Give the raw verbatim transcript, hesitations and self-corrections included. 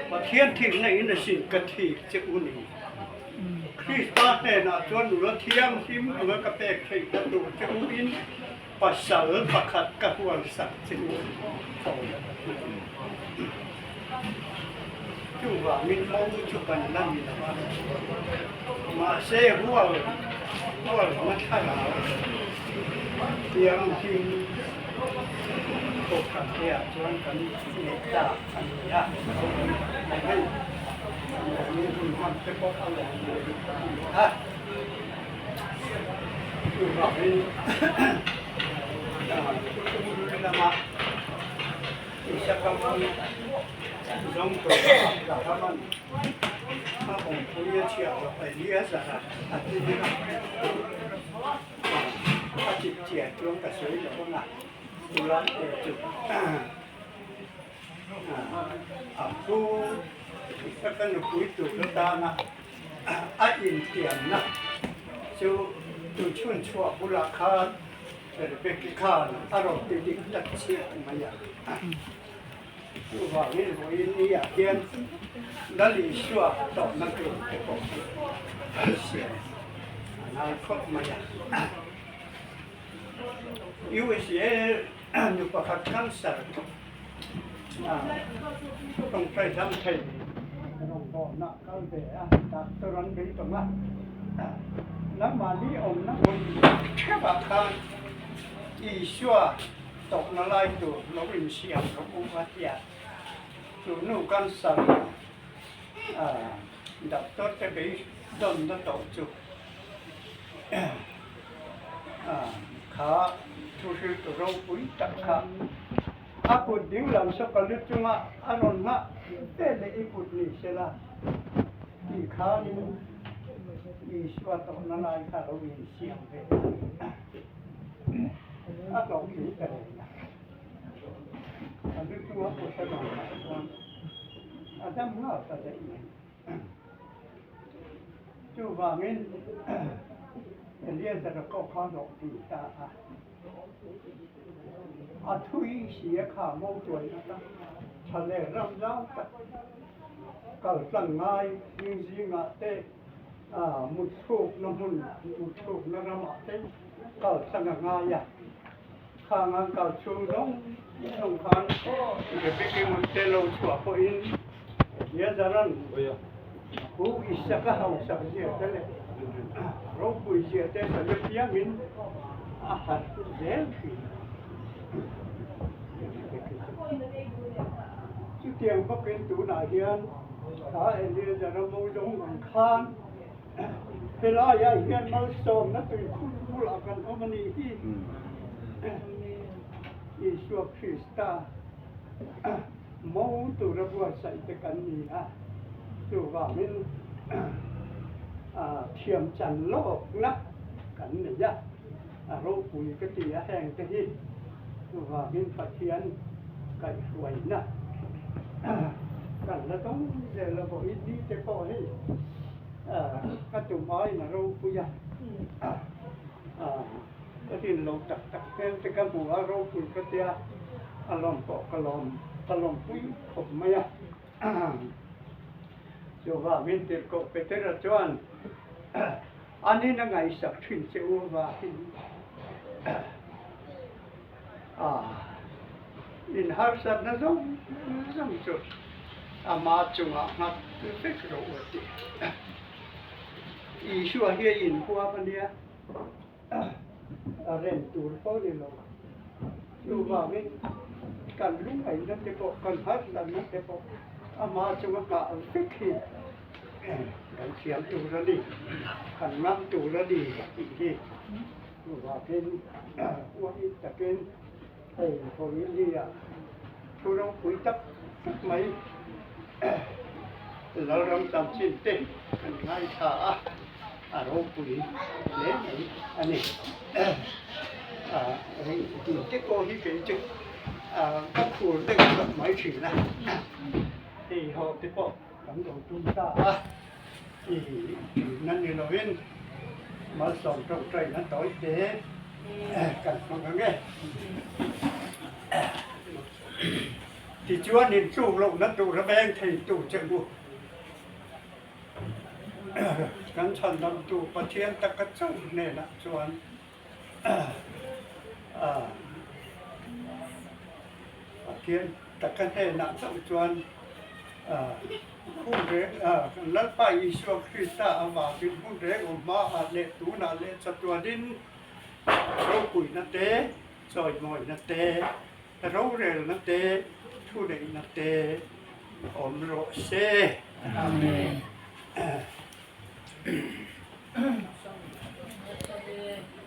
Pathian thilna in a sin ka thik che u ni. Krista hnena chuan ula thianghlim anga ka pek theih ka tur che u in, pasal pakhat ka hualsak che u. Chuvangin mo chu kan la ni lo a. Mahse, hual, hual na thara. Thianghlim ko kan tia chuan kan ni ta a ni a. Hei. Ni hun man te pawh a lo ni a. Chuvangin, ah, lama, Isaka man, zong ko ka man. A awmpui a chhiar lo, Eliezer a, a ti ding a. A chik chiah chuan ka sawi lo ang a. Tulam te chu. A, a pu, ka nupui tur atana, a intiamna chu, tu chhun chhuah bulah khan Rebecca khan a rawn ti dik tak chiah mai a. Chuvangin vawiin ni ah hian Lal Isua tawpna tur te pawh a siam a ngai khawp mai a. U S A nu pakhat cancer, a, ṭawngṭai dam thei rawngbawlna kal ve a, doctor an beidawng a. Lamah ni awmna hmun ṭheuhah khan Isua tawpna lai tur lo insiam rawh u a tia. Chu nu cancer, a, doctor te beidawnna tawh chu, a, kha thuhriltu ropui tak kha a kut ding lam saw ka lu chunga a rawn nghah ve leh i kut ni sela, ti khanin Isua tawpna lai kha lo insiam ve. A tlawh khi ta reng a. A lu chunga kut a rawn nghah chuan a dam nghal ta daih mai. Chuvangin Eliezer-a kawk kha rawh ti ta a. A thui si a kha mo chuan a ta. Ṭha leh ram zau tak. Kal tlang ngai, hming zingah te, a, mut thlukna hmun, mut thlukna ramah te kal tlang a ngai a. Khang an kal chhung zawng zawng khan Rebecca-in te lo chhuah pawhin Eliezer-an pu Isaka hausak zia te leh ropui zia te sawi piangin a hat zel ṭhin. Chutiang bawkin tunah hian kha Eliezer-a mo zawng ang khan Helaiah hian malsawmna tuikhur bulah kan awm a nih hi. Hmm. Isua Krista mo tura buatsaih te kan ni a. Chuvangin, a, thiam chan lawkna kan nei a. A ropui ka ti a heng te hi. Chuvangin Pathian kaihhruaina kan la tawng zel a, vawiin ni te pawh hi, a, ka tum aiin a ropui a. A, ka rin lo tak tak hmel te ka hmu a, ropui ka ti a, a lawm pawh ka lawm, ka lawmpui khawp mai a. Chuvangin tirhkoh Petera chuan, "An in a ngaihsak ṭhin che u, va hin, a, inharsatna zawng zawng chu ama chungah nghat vek rawh u," a ti. Isua hi a inhuam a nia. A rem tur pawh ni lo. Chuvangin kan lungngaihna te pawh, kan harsatna te pawh ama chunga nghah vek hi kan thiam tur a ni, kan ngam tur a ni tih hi. Chuvangin, uain takin, hei, vawiin nia thu ropui tak tak mai Lalram chanchin te kan ngaithla a, a ropui hle mai a ni. A, hei, tin te pawh hi kei chu, a, ka khur deuh tak mai ṭhin a. Hei ho te pawh kan lo tum ta a. I, i, nan ni lovin, malsawm ṭawngṭaina tawi te, eh, kan hmang ang e. Tichuan intlung lohna tura veng thei tu che u. Kan chhandamtu Pathian taka chau hnena chuan, a, Pathian taka hnena chau chuan, a, hun reng, a, kan Lalpa Isua Krista avangin hun reng awm hmaah leh tunah leh chatuanin ropuina te, chawimawina te, rorelna te, thuneihna te awm rawh se. Amen.